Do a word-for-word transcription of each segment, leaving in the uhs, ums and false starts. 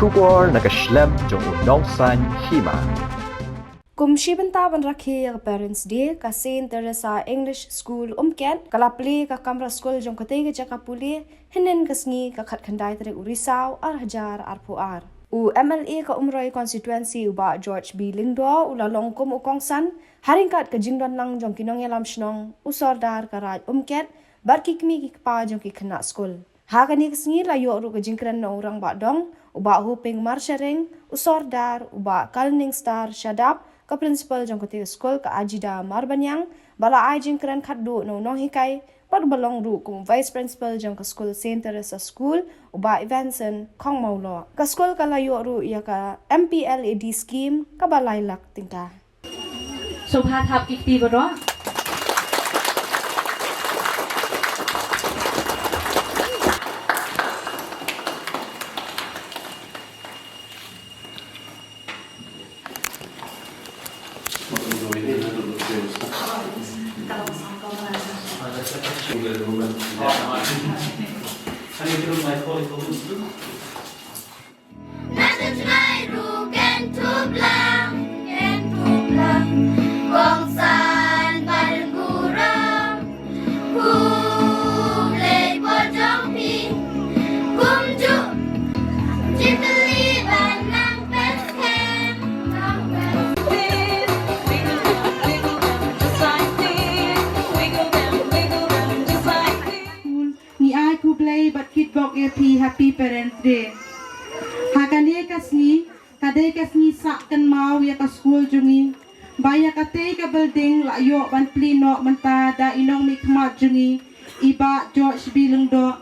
Khubor na ka shlem jong u Nongsaiñ Hima. Kum shi bynta ban rakhe ïa ka Parents Day, ka Saint Teresa English School Umket ka la plie ka kamra skul jong katei ka jaka pule hynnin ka sngi, ka khatkhyndai tarik u Risaw ar hajar arphew ar. U M L A ka Umroi Constituency, u Bah George B Lyngdoh, u la long kum u kongsan ha ryngkat ka jingdon lang jong ki nongïalam shnong, u Sordar ka Raid Umket bad ki kmie ki kpa jong ki khynnah skul. Ha kane ka sngi la ïoh ruh ka jingkren na u Rangbah Dong, u Bah Hoping Marsharing, u Sordar, u Bah Kalningstar Shadap, ka principal jong katei ka skul, ka Ajida Marbaniang, ba la ai jingkren khatduh na u nonghikai bad ba long ruh kum vice principal jong ka skul Saint Teresa School, u Bah Evanson Khongmawloh. Ka skul ka la ïoh ruh ïa ka M P L A D scheme kaba lai lak tyngka. Sngewbha thap ki kti baroh. Message lai ruh ken thuplang, ken thuplang. Kongsan ba don burom. Khublei por jong phi. Kumjuh jingkylli ban nang pyrkhat. Ngi ai khublei bad kitbok ïa phi, Happy Parents Day. Ha kane ka sngi, ka dei ka sngi sah kynmaw ïa ka skul jong ngi, ba ïa katei ka building la ïoh ban plie noh mynta da i nongmihkhmat jong ngi, i Bah George B Lyngdoh.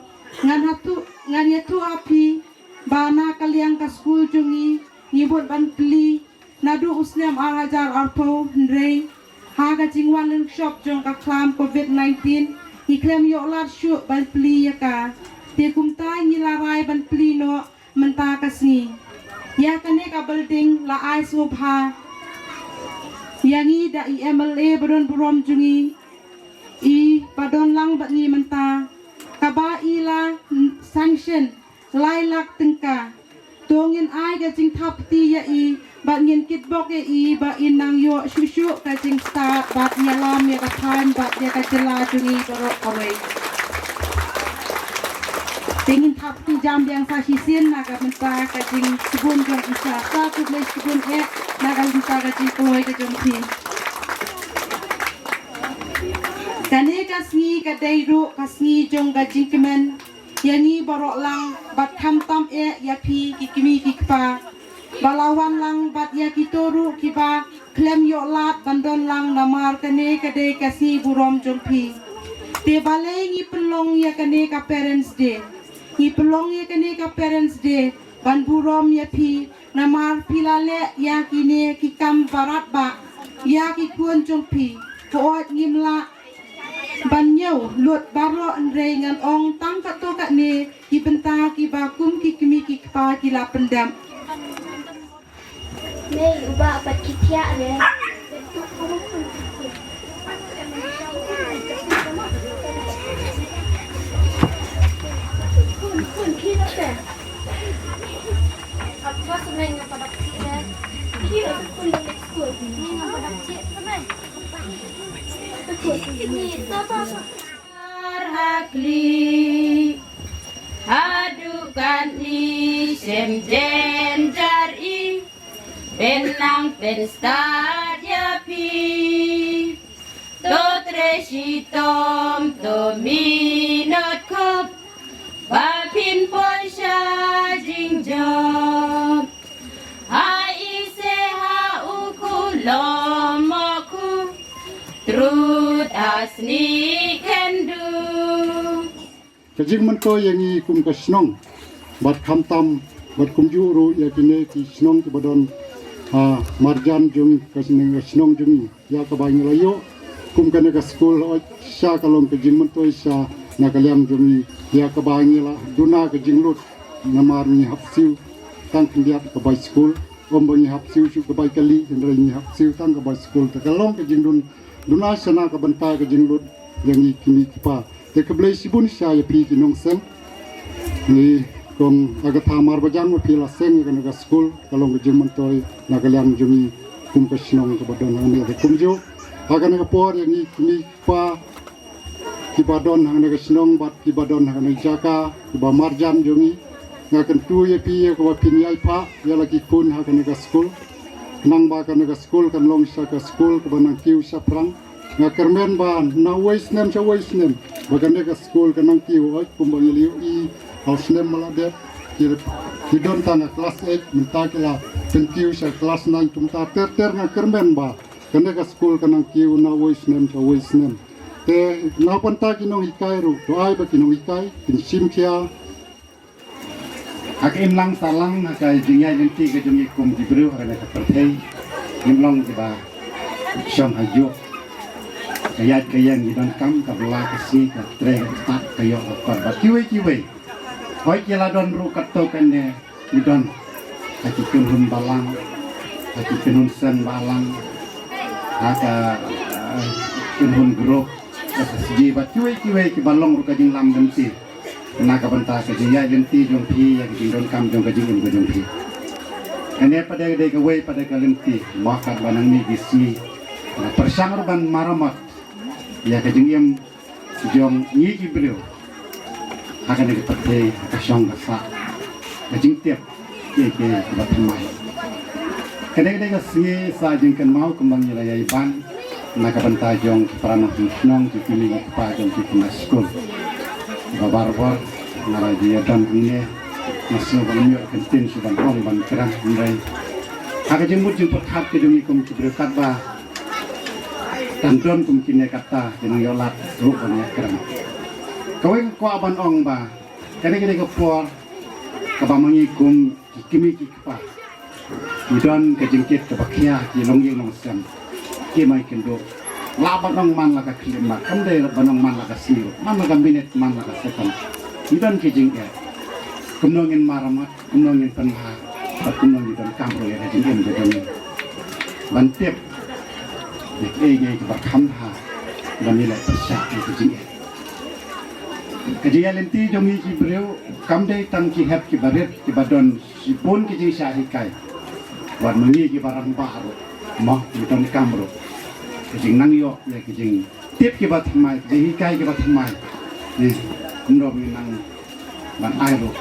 Ngan ïathuh, ngan ïathuh ha phi ba na ka liang ka skul jong ngi, ngi mut ban plie naduh u snem ar hajar arphew, hynrei ha ka jingwan lyngshop jong ka khlam covid nineteen, ngi khlem ïoh lad shuh ban plie ïa ka. Te kumta ngi la rai ban plie noh mynta ka sngi. Ïa kane ka building la ai sngewbha ïa ngi da i M L A ba don burom jong ngi, i ba don lang bad ngi mynta, kaba i la sanction lai lak tyngka. To ngin ai ka jingthap kti ïa i bad ngin kitbok ïa i ba in nang ïoh shuh shuh ka jingstad bad ïalam ïa ka thaiñ bad ïa ka jylla jong ngi baroh kawei. Te ngin thap kti jam biang sa shisien na ka bynta ka jingsbun jong i. Sa khublei shibun eh na ka bynta ka jingkloi ka jong phi. Kane ka sngi ka dei ruh ka sngi jong ka jingkmen ïa ngi baroh lang bad khamtam eh ïa phi ki kmie ki kpa ba la wan lang bad ïa kito ruh kiba khlem ïoh lad ban don lang, namar kane ka dei ka sngi burom jong phi. Te balei ngi pynlong ïa kane ka Parents Day? Ngi pynlong ïa kane ka Parents Day ban burom ïa phi, namar phi la leh ïa kine ki kam ba radbah ïa ki khun jong phi. Hooid, ngim lah ban ñiew lut baroh, hynrei ngan ong tang katto katne ki bynta kiba kum ki kmie ki kpa ki la pyndep. Mei, u bah bad ki thiah re. Ar hakli haduh katni shem jen jar i, pynang pynstad ïa phi. To trei shitom, to minot khop, ba phin poi sha jingjop. Ha i se ha u kulom u khu, trud a sni kyndu. Ka jingmyntoi ïa ngi kum ka shnong, bad khamtam bad kumjuh ruh ïa kine ki shnong kiba don ha marjan jong ka shnong, ka shnong jong ngi, ïa kaba ngi la ïoh kum kane ka skul. Hooid, sha ka long ka jingmyntoi sha na ka liang jong ngi, ïa kaba ngi la duna ka jinglut, namar ngi hap siew tang khyndiat ka bai skul. Ym ba ngi hap siew shuh ka bai kali, hynrei ngi hap siew tang ka bai skul. Te ka long ka jingduna shana ka bynta ka jinglut ïa ngi kmie ki kpa. Te khublei shibun sha ïa phi ki nongseng. Ngi Tang ha kata mar ba jan ma phi la seng ïa kane ka skul, ka long ka jingmyntoi na ka liang jong ngi kum ka shnong kaba don hangne. Te kumjuh ha kane ka por ïa ngi kmie ki kpa kiba don ha kane ka shnong bad kiba don ha kane ka jaka, kiba marjan jong ngi, nga kyntu ïa phi ïa kaba phin ïai phah ïa la ki khun ha kane ka skul. Nang ba kane ka skul kan long sa ka skul kaba nang kiew shaphrang. Nga kyrmen ba na uwei snem sha uwei snem ba kane ka skul ka nang kiew, hooid kumba ngi la ïohi ha u snem ba la dep ki, ki don tang ha klas eight, mynta ki la pynkiew sha klas nine. Kumta ter ter nga kyrmen ba kane ka skul ka nang kiew na uwei snem sha uwei snem. Te na bynta ki nonghikai ruh, to ai ba ki nonghikai kin shim khia. Ha ka imlang sahlang ha ka jingïaid lynti ka jong ngi kum ki briew ha kane ka pyrthei, ngim long kiba shong ha juk. Ka ïaid ka ïeng ngi donkam, ka bylla ka sngi, ka trei ka stad, ka ïoh ka kot bad kiwei kiwei. Hooid ki la don ruh katto katne ngi don ha ki kynhun balang, ha ki kynhun seng balang, ha ka, eh, kynhun group, ka S G bad kiwei kiwei kiba long ruh ka jinglam lynti. Na ka bynta ka jingïaid lynti jong phi ïa ka jingdonkam jong ka jingim ka jong phi. Kane pat dei, dei kawei pat dei ka lynti mo katba nangne ki sngi nga pyrshang ruh ban maramot ïa ka jingim jong ngi ki briew ha kane ka pyrthei, ha ka shong ka sah, ka jingtip kiei kiei kiba thymmai. Kane ka dei ka sngi sah jingkynmaw kumba ngi la ïai ban na ka bynta jong ki para nongshong shnong, ki kmie ki kpa jong ki khynnah skul. Ba barabor nga la ju ïadon hangne, nga sngew ba ngam ïoh kyntien shuh ban ong ban kren, hynrei ha ka jingmut jingpyrkhat ka jong ngi kum ki briew katba tang don kum kine kata ki nongïoh lad ruh ban ïakren. Kawei nga kwah ban ong ba kane ka dei ka por kaba ma ngi kum ki kmie ki kpa ngi don ka jingkit kaba khia, ki longïing longsem, ki mai kynduh. Lah ban ong man la ka khyllipmat, kam dei ban ong man la ka sngi ruh, man la ka minit, man la ka second. Ngi don ki jingeh. Kumno ngin maramot, kumno ngin pynbha, bad kumno ngin donkam ruh ïa ka jingim ka jong ngi ban tip ïa kiei kiei kiba kham bha ban ïaleh pyrshah ïa ka jingeh. Ka jingïaid lynti jong ngi ki briew kam dei tang ki hep kiba rit kiba don shibun ki jingshah hikai. Wat ma ngi kiba rangbah ruh, mo, ngi donkam ruh ka jingnang ïoh ïa ki jingtip kiba thymmai, ki jinghikai kiba thymmai. Ngi, kumno ngi nang ban ai ruh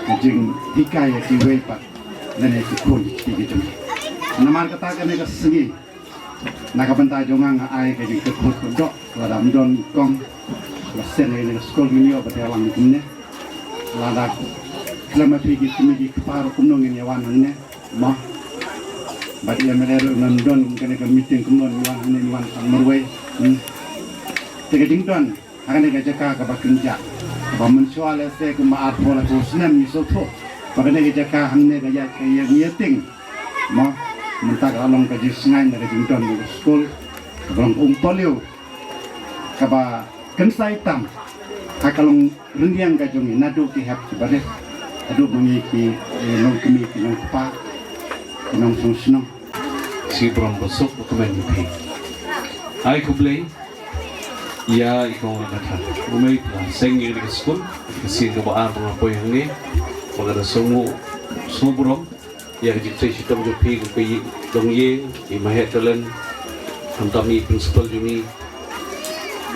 ka jinghikai ïa kiwei pat lane ki khun ki kti ki jong ngi. Namar kata kane ka sngi na ka bynta jong nga nga ai ka jingkyrkhu kyrdoh, lada ym don i kong, la seng ïa kane ka skul ngin ïoh ba dei lang kumne. Lada khlem ma phi ki kmie ki kpa ruh kumno ngin ïa wan hangne, mo. Bad ïa ma dei ruh ngam don kum kane ka meeting kumno ngin wan hangne, ngin wan tang marwei. Hmm. Te ka jingdon ha kane ka jaka kaba kynjah, kaba mynshuwa lehse kumba arphew laiphew snem ngi sngewthuh ba kane ka jaka hangne ka ïaid ka ïeng ïating, mo. Mynta ka la long ka jingshngaiñ na ka jingdon ka skul kaba long umpoliw, kaba kynsai tam ha ka longrynïeng ka jong ngi naduh ki hep kiba rit haduh ma ngi ki, eh, nongkmie ki nongkpa, ki nongshong shnong. Shi burom basuk ba kmen ïa phi. Ai khublei ïa i kong Rangatha. U mei phi la seng ïa ka skul, ka sien kaba ar ba nga poi hangne, ba nga da sngew, sngew burom ïa ka jingtrei shitom jong phi, ka i longïing, i Maheh Talent, khamtam i principal jong ngi.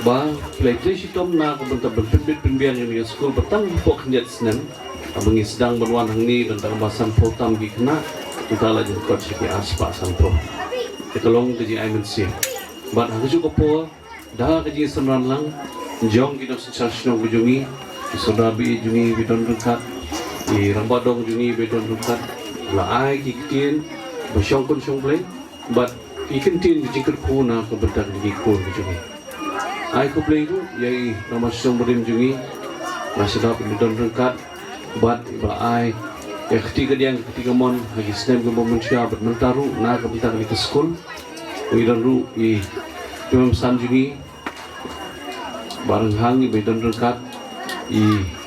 Ba phi la trei shitom na ka bynta ban pynbit pynbiang ïa ka skul ba tang hapoh khyndiat snem. Haba ngi sdang ban wan hangne, don tang ba sanphew tam ki khynnah, mynta la jingkot sha ki ar spah sanphew. Te ka long ka jingai mynsiem. Bad ha kajuh ka por, da ka jingsynran lang jong ki nongsynshar shnong ka jong ngi, ki sordar ba ïeit jong ngi ba don ryngkat, ki rangbah dong jong ngi ba don ryngkat, la ai ki ktien ba shongkun shongblei bad ki kyntien ki jingkyrkhu na ka bynta ki khun ki jong ngi. Ai khublei ruh ïa i Rangbah Shnong barim jong ngi, Bah Shadap, ba don ryngkat bad ba la ai ïa ka kti kadiang ka kti kamon ha ki snem kiba mynshuwa bad mynta ruh na ka bynta kane ka skul. Ngi don ruh i Kmie San jong ngi, Bah Rynghang, i ba don ryngkat, i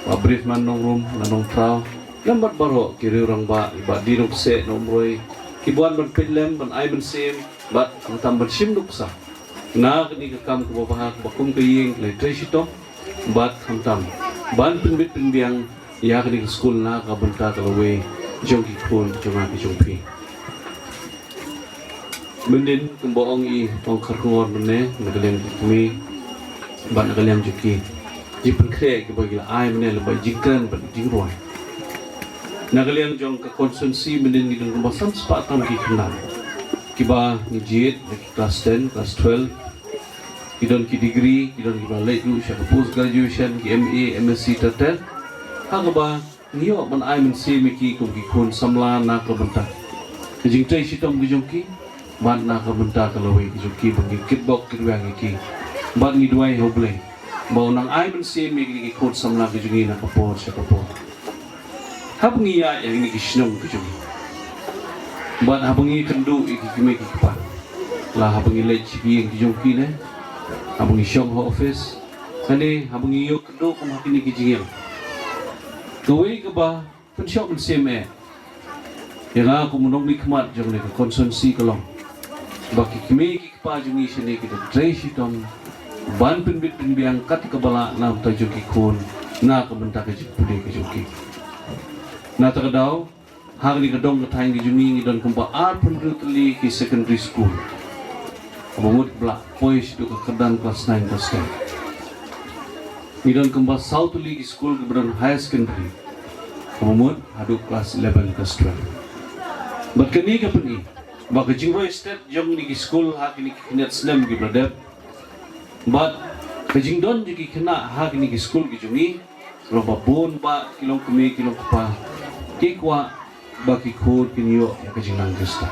Bah Brifman Nongrum na Nongtraw, lem bad baroh ki riew rangbah, i Bah D Nongkseh na Umroi, ki ba wan ban peit lem, ban ai mynsiem bad khamtam ban shim nuksa na kane ka kam kaba bha kaba kum ka ïing ka la trei shitom, bad khamtam ban pynbit pynbiang ïa kane ka skul na ka bynta ka lawei jong ki khun jong nga ki jong phi. Mynnin kumba ong i ong Kharkongor mynne, na ka liang ki kmie bad na ka liang jong ki jingpynkhreh kiba ki la ai mynne lyngba jingkren bad jingrwai. Na ka liang jong ka constituency mynnin ngi don kumba san spah tam ki khynnah kiba ngi jied ha ki class ten, class twelve, ki don ki degree, ki don kiba leit ruh sha ka post graduation, ki M A, M S C, ter ter. Ha kaba ngi ïoh ban ai mynsiem ïa ki kum ki khun samla na ka bynta ka jingtrei shitom ka jong ki bad na ka bynta ka lawei ka jong ki, ba ngi kitbok kitweng ïa ki bad ngi duwai ha U Blei ba un nang ai mynsiem ïa ki khun samla ka jong ngi na ka por sha ka por. Haba ngi ïaid ïa kine ki shnong ki jong ngi bad haba ngi kynduh ïa ki kmie ki kpa, la haba ngi leit sha ki ïing ki jong ki ne haba ngi shong ha office, kane haba ngi ïoh kynduh kum ha kine ki jingïeng, kawei kaba pynshong mynsiem eh ïa nga kum u nongmihkhmat jong kane ka constituency ka long ba ki kmie ki kpa jong ngi shane ki da trei shitom ban pynbit pynbiang kat kaba lah na ka bynta jong ki khun, na ka bynta ka jingpule ka jong ki. Na kata ka daw, ha kane ka dong ka thaiñ ka jong ngi ngi don kumba arphew hynriew tylli ki secondary school, kaba mut ba la poi shaduh ka kyrdan class nine, class ten. Ngi don kumba saw tylli ki skul kiba don higher secondary, kaba mut haduh class eleven, class twelve. Bad kane ka pyni ba ka jingroi stet jong kine ki skul ha kine ki khyndiat snem kiba la dep bad ka jingdon jong ki khynnah ha kine ki skul ki jong ngi, long ba bun bah ki longkmie ki longkpa ki kwah ba ki khun kin ïoh ïa ka jingnang Khristan.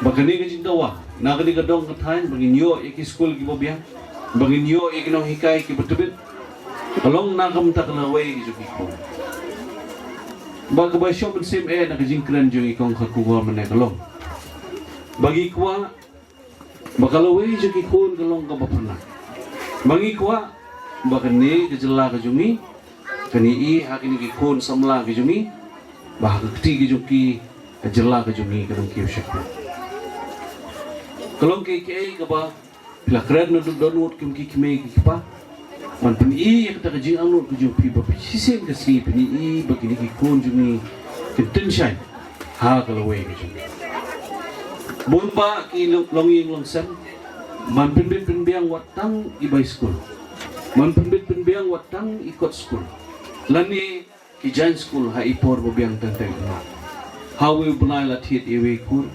Ba kane ka jingdawa na kane ka dong ka thaiñ ba ngin ïoh ïa ki skul kiba biang, ba ngin ïoh ïa ki nonghikai kiba tbit, ka long na ka bynta ka lawei ka jong ki khun. Ba kaba shong mynsiem eh na ka jingkren jong i kong Kharkongor mynne ka long ba ngi kwah ba ka lawei jong ki khun ka long kaba phylla. Ba ngi kwah ba kane ka jylla ka jong ngi kan ïohi ha kine ki khun samla ki jong ngi, ba ha ka kti ki jong ki ka jylla ka jong ngi ka dang kiew shakri. Ka long kaei kaei kaba phi la kren naduh dohnud kum ki kmie ki kpa, ban pyni ïa kata ka jingangnud ka jong phi ba phi shisien ka sngi pyni ba kine ki khun jong ngi kin tynshai ha ka lawei ka jong ngi. Bun bah ki long, longïing longsem ban pynbit pynbiang wat tang i bai skul, ban pynbit pynbiang wat tang i kot skul, lane ki jaiñ skul ha i por ba biang teng teng. Hawei u bnai la thied iwei i khun,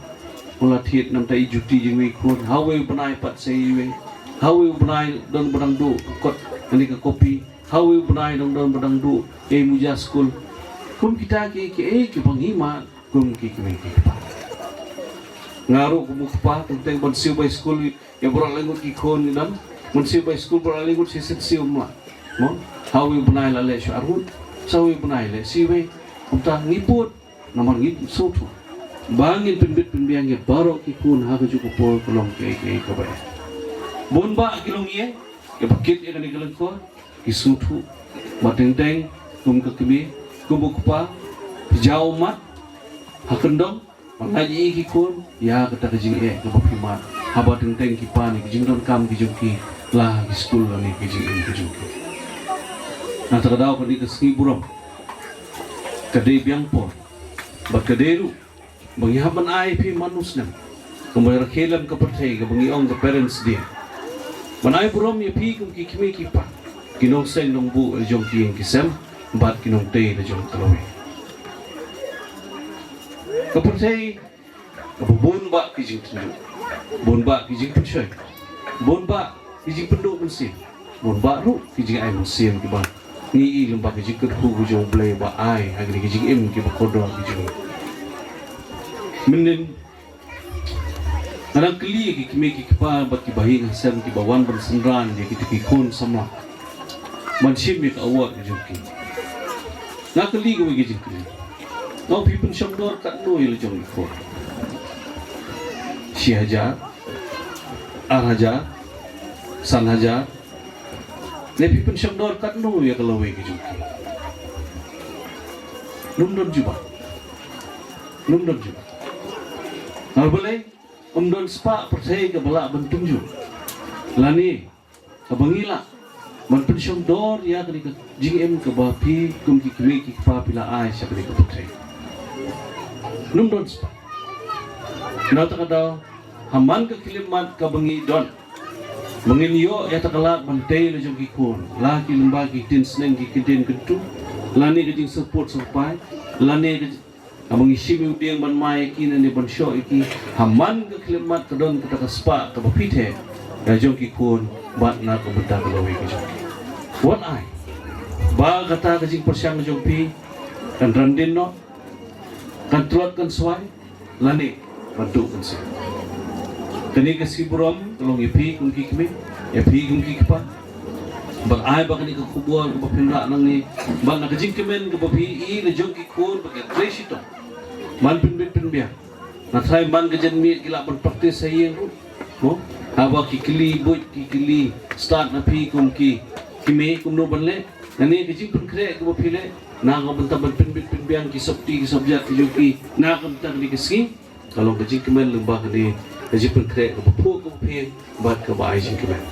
u la thied namta i juti jong iwei i khun, hawei u bnai pat sa iwei, hawei u bnai don ba dang duh ka kot lane ka kopi, hawei u bnai dang don ba dang duh ei muja skul. Kum kita ki, kiei kiba ngi mad kum ki kmie ki kpa. Nga ruh kum u kpa teng teng ban siew bai skul, ïa baroh lai ngut ki khun ngi dang ban siew bai skul, baroh lai ngut shisien siew ma. Mo, hawei u bnai la leh shu ar ngut, sa hawei u bnai leh sa iwei. Kumta ngi pud namar ngi sngewthuh ba ngin pynbit pynbiang ïa baroh ki khun ha kajuh ka por ka long kaei kaei kaba eh. Bun bah ki longïing kiba kit ïa kane ka lyngkor ki sngewthuh ba teng teng kum ka kmie, kum u kpa, phi jaw mat ha kyndong ban lait ïa ki khun ïa kata ka jingeh kaba phi mad, haba teng teng ki pan ïa ki jingdonkam ki jong ki la ha ki skul lane ki jingim ki jong ki. Na kata ka daw kane ka sngi burom ka dei biang por bad ka dei ruh ba ngi hap ban ai phi man u snem kumba rakhe lem ka pyrthei kaba ngi ong ka Parents' Day, ban ai burom ïa phi kum ki kmie ki kpa, ki nongseng nongbuh la jong ki ïing ki sem bad ki nongtei la jong ka lawei. Ka pyrthei kaba bun bah ki jingtynjuh, bun bah ki jingpynshoi, bun bah ki jingpynduh mynsiem, bun bah ruh ki jingai mynsiem kiba ngi i lyngba ki jingkyrkhu ki jong U Blei ba ai ha kine ki jingim kiba kordor ki jong ngi. Mynnin nga dang kylli ïa ki kmie ki kpa bad ki bahaïing hasem kiba wan ban synran ïa kita ki khun samla ban shim ïa ka award ka jong ki. Nga kylli kawei ka jingkylli, nga ong phi pynshong dor katno ïa la jong i khun? Shi hajar, ar hajar, san hajar, ne phi pynshong dor katno ïa ka lawei ka jong ki? Ym don jubab. Ym don jubab. Namar balei? Ym don spah pyrthei kaba lah ban tynjuh lane kaba ngi lah ban pynshong dor ïa kane ka jingim kaba phi kum ki kmie ki kpa phi la ai sha kane ka pyrthei. Ym don spah. Na kata ka daw, ha man ka khyllipmat kaba ngi don, ba ngin ïoh ïa kata ka lad ban tei la jong ki khun, la ki lyngba ki ktien sneng ki ktien kyntu, lane ka jingsyrpud syrpai, lane ka, kaba ngi shim ïa u dieng ban mai ïa ki, lane ban shoh ïa ki, ha man ka khyllipmat ka don kata ka spah kaba phi theh ïa la jong ki khun bad na ka bynta ka lawei ka jong ki. Wat ai ba kata ka jingpyrshang jong phi kan randin noh, kan tlot kan swai, lane ban tuh kan sih. Kane ka sngi burom ka long ïa phi kum ki kmie, ïa phi kum ki kpa. Bad ai ba kane ka khubor kaba phin rah nangne, bad na ka jingkmen kaba phi ïohi la jong ki khun ba ki trei shitom, man pynbit pynbiang. Na trai man ka janmiet ki lah ban practice ha ïing ruh, mo? Haba ki kylli buit, ki kylli stad na phi kum ki kmie kumno ban leh. Kane ka jingpynkhreh kaba phi leh na ka bynta ban pynbit pynbiang ki sopti ki sopjat ki jong ki na ka bynta kane ka sngi, ka long ka jingkmen lyngba kane ka jingpynkhreh kaba phuh kaba phieng bad kaba ai jingkmen.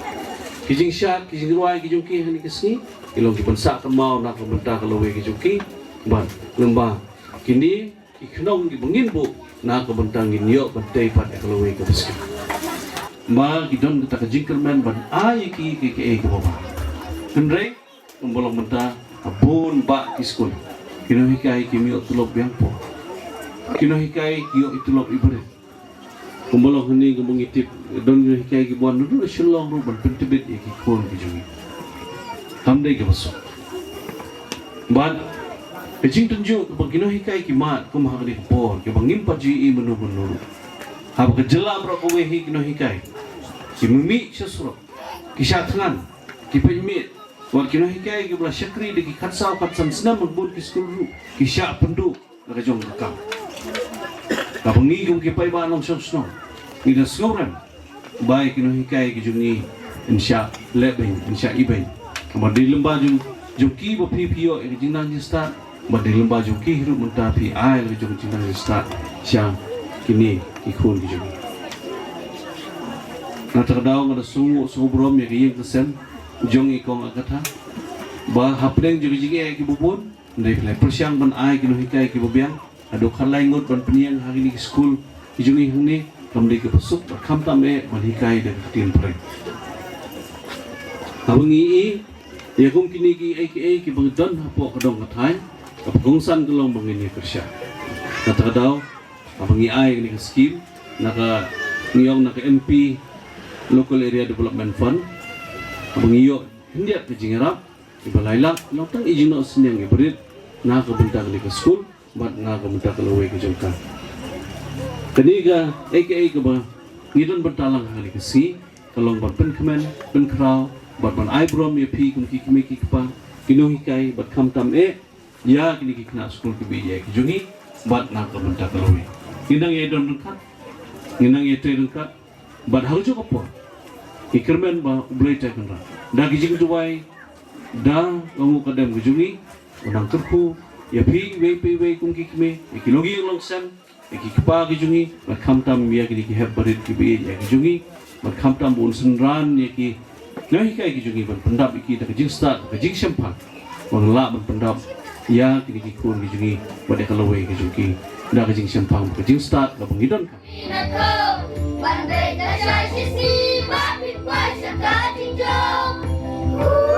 Ki jingshad ki jingrwai ki jong ki ha kane ka sngi ki long ki ban sah kynmaw na ka bynta ka lawei ka jong ki, bad lyngba kine ki khnong kiba ngin buh na ka bynta ngin ïoh ban tei pat ïa ka lawei kaba skhem. Ba ki don kata ka jingkyrmen ban ai ïa ki kaei kaei kaba bha. Hynrei kumba long mynta ha bun bah ki skul, ki nonghikai kim ïoh tulop biang por. Ki nonghikai ki ïoh i tulop ibarit. Kumba long hangne kumba ngi tip, don ki nonghikai kiba wan naduh na Shillong ruh ban pyntbit ïa ki khun ki jong ngi. Kam dei kaba suk. Bad ka jingtynjuh kaba ki nonghikai ki mad kum ha kane ka por, kiba ngim pat ju ïohi mano mano ruh. Haba ka jylla baroh kawei hi ki nonghikai ki mih sha surok, ki shah thngan, ki peit miet. Wat ki nonghikai kiba la shakri da ki khatsaw khatsan snem ha bun ki skul ruh ki shah pynduh na ka jong ka kam. Kaba ngi kum ki paidbah nongshong shnong ngi da sngewrem ba ïa ki nonghikai ki jong ngi yn shah lehbeiñ, yn shah ibeiñ. Bad dei lyngba jong, jong ki ba phi phi ïoh ïa ka jingnang jingstad, bad dei lyngba jong ki hi ruh mynta phi ai la ka jong ka jingnang jingstad sha kine ki khun ki jong ngi. Na kata ka daw nga da sngewnguh sngewburom ïa ka ïing ka sem jong i kong Agatha ba hapdeng jong ka jingeh kiba bun, hynrei phi la pyrshang ban ai ki nonghikai kiba biang haduh khatlai ngut ban pynïeng ha kine ki skul ki jong ngi hangne. Kam dei kaba suk bad khamtam eh ban hikai da ka ktien phareng. Haba ngi ïohi ïa kum kine kiei kiei kiba don hapoh ka dong ka thaiñ, kaba kongsan ka long ba ngin ïa kyrshan. Na kata ka daw, haba ngi ai kane ka skim na ka, ngi ong na ka M P Local Area Development Fund, haba ngi ïoh khyndiat ka jingïarap iba lai lak, nangta i jingnoh synñiang iba rit na ka bynta kane ka skul bad na ka bynta ka lawei ka jong ka. Kane kaei kaei kaba ngi don bynta lang ha kane ka sngi ka long ban pynkmen, pynkhraw bad ban ai burom ïa phi kum ki kmie ki kpa, ki nonghikai bad khamtam eh ïa kine ki khynnah skul kiba ïeit ki jong ngi bad na ka bynta ka lawei. Ngi nang ïa don ryngkat, ngi nang ïa trei ryngkat, bad ha kajuh ka por ngi kyrmen ba U Blei te kynrad da ki jingduwai, da ka nguh ka dem ka jong ngi, u nang kyrkhu ïa phi iwei pa iwei kum ki kmie, ïa ki longïing longsem, ïa ki kpa ki jong ngi, bad khamtam ïa kine ki hep barit kiba ïeit ïa ki jong ngi, bad khamtam ba un synran ïa ki nonghikai ki jong ngi ban pyndap ïa ki da ka jingstad, da ka jingshemphang, ba ngin lah ban pyndap ïa kine ki khun ki jong ngi bad ïa ka lawei ka jong ki da ka jingshemphang, da ka jingstad kaba ngi don. Ban dei ka shisha ba phin poi sha ka jingjop.